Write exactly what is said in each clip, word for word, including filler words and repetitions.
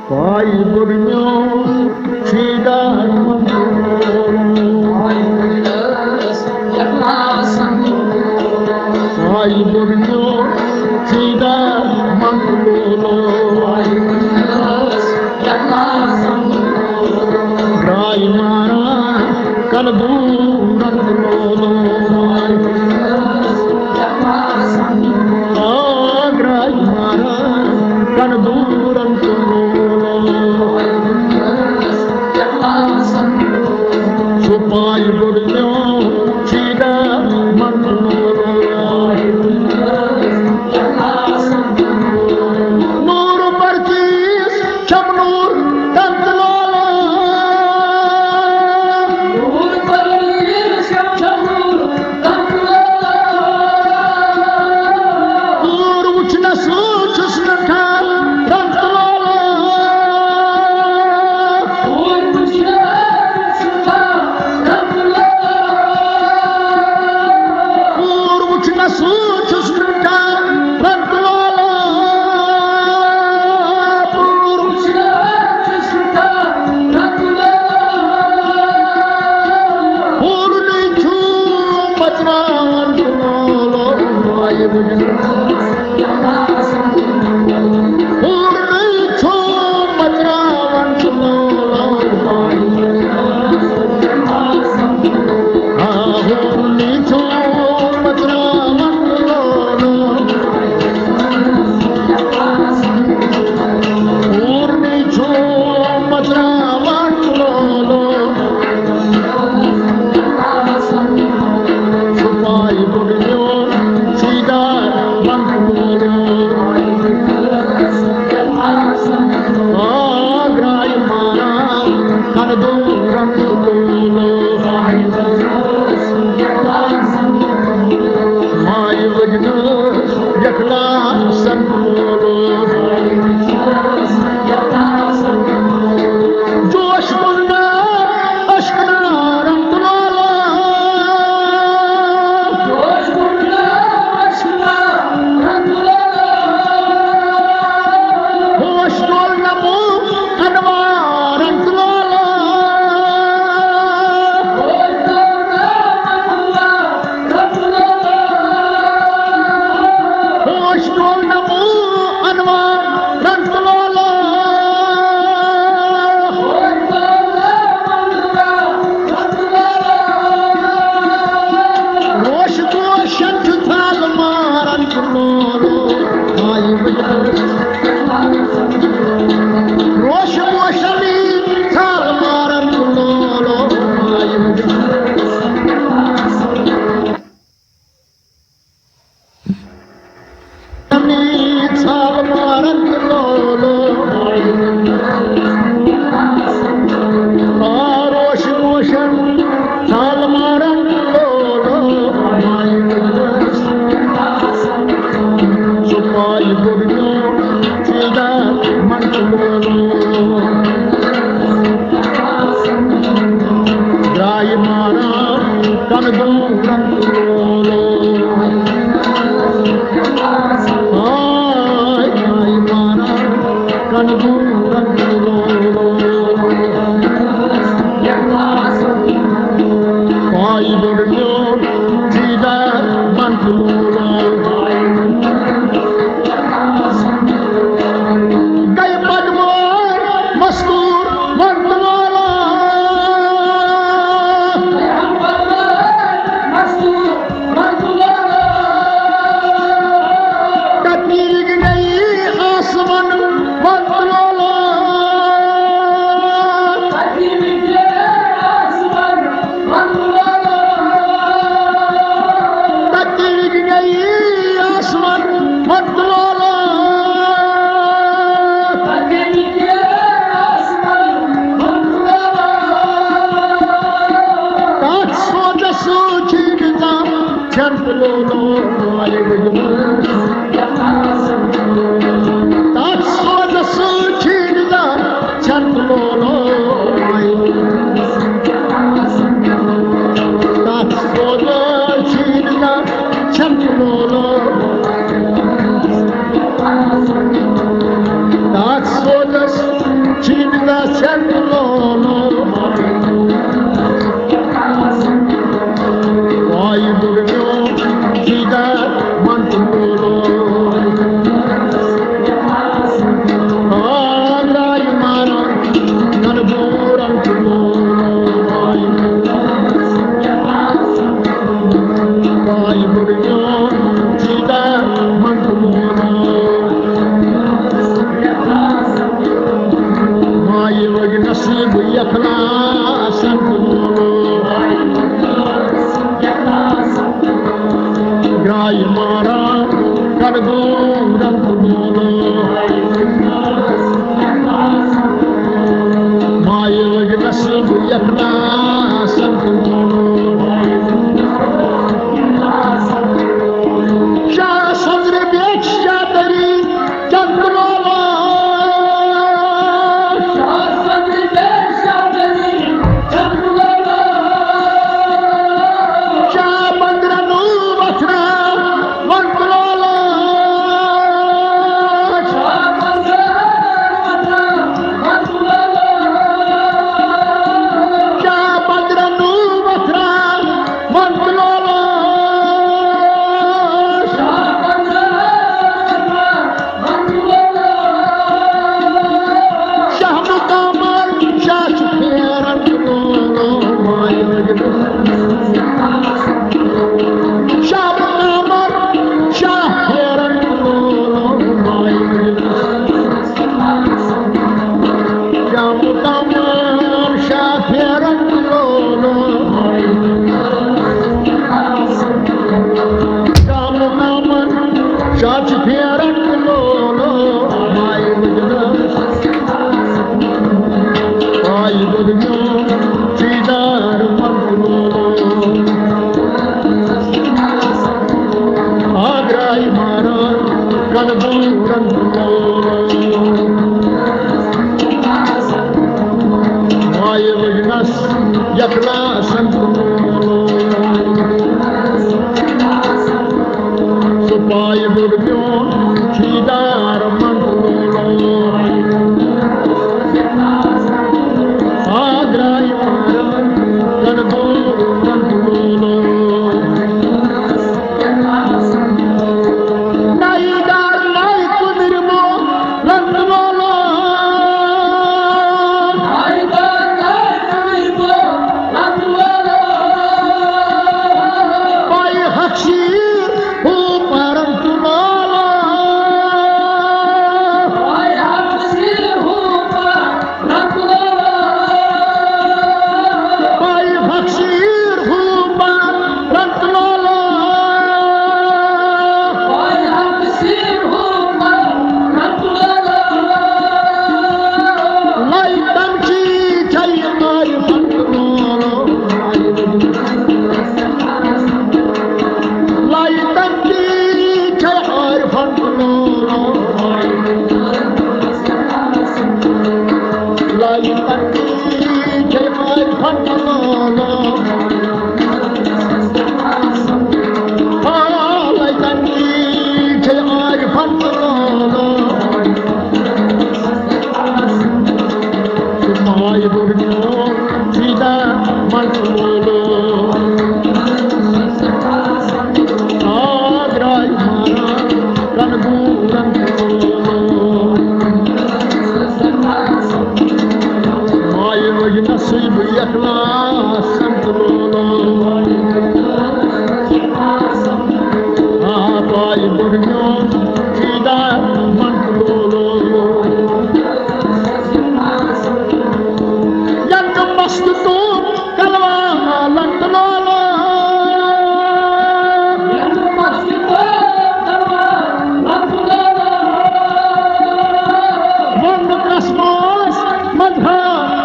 پاے بوٚڑ میون سیٖدھا منترولو۔ پاے بوٚڑ میون سیٖدھا منترولو۔ درٛاے ماران کَنہٕ دوٗرَن تہٕ لولو۔ آ، درٛاے ماران کَنہٕ دوٗرَن تہٕ لولو۔ سُہ پاے بوٚڑ میون سیٖدھا منترولو۔ نوٗر پرچیز چھم نوٗر تنت لولو۔ نوٗر پرچیز چھم نوٗر تنت لولو۔ نوٗر وٕچھنس چھُس نہٕ ٹھان تنت لولو۔ نوٗر وٕچھنس چھُس نہٕ ٹھان تنت لولو۔ پوٗرنٕے چھُ پَتراوان تہٕ لولو۔ پوٗرنٕے چھُ پَتراوان تہٕ لولو۔ آ، پوٗرنٕے چھُ پَتراوان تہٕ لولو۔ پوٗرنٕے چھُ پَتراوان تہٕ لولو۔ سُہ پاے بوٚڑ میون سیٖدھا منترولو۔ آ، درٛاے ماران کَنہٕ دوٗرَن تہٕ لولو۔ ماے لٔگنَس یَکھ لاسَن تہٕ لولو۔ جوش کوٚر مےٚ اشک نارن تہٕ لولو۔ جوش کوٚر مےٚ اشک نارن تہٕ لولو۔ ہوش تُل نہٕ بہٕ انوارن تہٕ لولو۔ ہوش تُل نہٕ بہٕ انوارن تہٕ لولو۔ ہوش تُل نہٕ بہٕ انوارن تہٕ لولو۔ روش گوشن چھُ ژھال ماران تہٕ لولو۔ آیہِ وٕنۍ۔ روش گوشن ژھال ماران تہٕ لولو۔ آیہِ وٕنۍ۔ ژھال مارن تہٕ لولو۔ آ، روش پوشن ژھال مارن تہٕ لولو۔ سُہ پاے گوٚو میون سیٖدھا من تہٕ لولو۔ درٛاے ماران کَنہٕ دوٗرَن تہٕ لولو۔ آے، درٛاے ماران کَنہٕ دوٗرَن تہٕ لولو۔ پاے بوٚڑ میون دیٖدار بنٛد لولو۔ گٔے بدمار مستوٗر منٛد لولو۔ تقدیٖرٕکۍ نٔیی آسمان منٛد لولو۔ تقدیٖرٕکۍ نٔیی آسمان منٛد لولو۔ تَتھ سونٛچس سۭتۍ چھُے نہٕ زانٛہہ کھٮ۪ن تہٕ لولو۔ تَتھ سونٛچس سۭتۍ چھُے نہٕ زانٛہہ کھٮ۪ن تہٕ لولو۔ تَتھ سونٛچس چھُے نہٕ زانٛہہ کھٮ۪ن تہٕ لولو۔ تَتھ سونٛچس نصیب اخلاصن تُلو۔ گرٛایہِ مارا کلبورن تُلو۔ مایہِ لٔگۍ نصیب اخلاصن تُلو۔ شاہ سندرِ بیچ شاہ تری چندروالا۔ شاہ بندرنو وتھرا ونتلولا۔ شاہ بندرنو وتھرا ونتلولا۔ شاہ مقامر شاہ چھُ پھیران تہٕ لولو مایہِ لٔگۍ۔ شاہ مقامر شاہ پھیران تہٕ لولو مایہِ لٔگۍ۔ شاہ مقامر شاہ پھیران تہٕ لولو مایہِ لٔگۍ۔ شاہ مقامر شاہ چھُ پھیران تہٕ لولو مایہِ لٔگۍ۔ آیہِ گوٚد میون چیٖدار من تہٕ لولو۔ آگراے ماران کلبورن تہٕ لولو۔ آیہِ لٔگنس یکلاسن تہٕ لولو۔ سُہ پایہِ گوٚد میون چیٖدار من تہٕ لولو۔ آگراے ماران کلبورن تہٕ لولو۔ نَیہِ دار نَیہِ کُنرِ مو لنگ لولو۔ پایہِ حق شیٖر ہُہ پرن تہٕ لولو۔ پایہِ حق شیٖر ہُہ پرن تہٕ لولو۔ لَے تنقیٖد چھَے عارفن تہٕ لولو۔ لَے تنقیٖد چھَے عارفن تہٕ لولو۔ لَے تنقیٖد چھَے عارفن تہٕ لولو۔ آ، لَے تنقیٖد چھَے عارفن تہٕ لولو۔ سُہ مایہِ گوٚو میون فدا من تہٕ لولو۔ آگراے ماران کلبورن تہٕ لولو۔ مایہِ لٔگۍ نصیب اخلاصن تہٕ لولو۔ آ، پایہِ گوٚو میون فدا من تہٕ لولو۔ ینہٕ مست تو کلوا لنگ لولو۔ ونہٕ قسمس منٛز ہا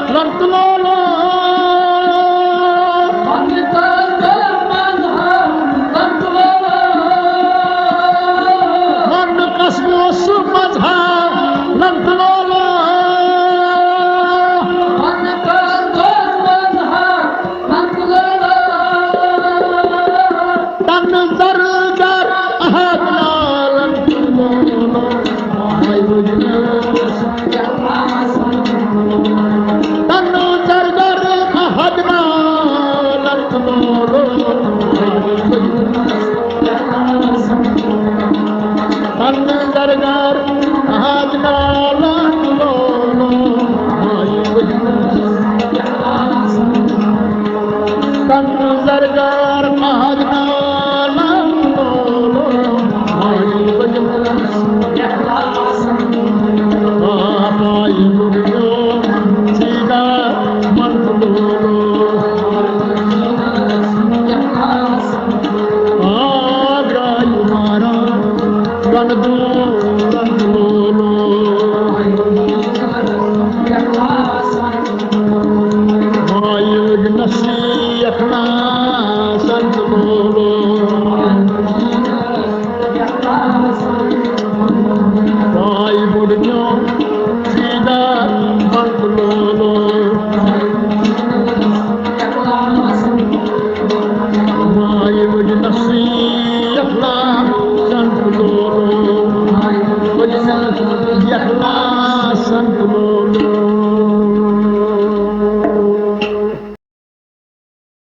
لنگ لولو۔ ونہٕ قسمس منٛز ہا لنگ لولو۔ تن زرگر احد لالن۔ تن زرگر احد لالن۔ تن زرگر احد لالن۔ تن زرگر احد لالن۔ آ، پایہِ گوٚو میون فدا آ، درٛایہِ ماران کَنہٕ دوٗر لولو۔ مایہِ لٔگۍ نصیحت ناسَن تہٕ لولو۔ مایہِ بوٚڑ نیوٗ سیٖدا بنٛد لولو۔ مایہِ وٕج نصیحت لا سنت لولو۔ وٕج نصیحت لا سنت لولو۔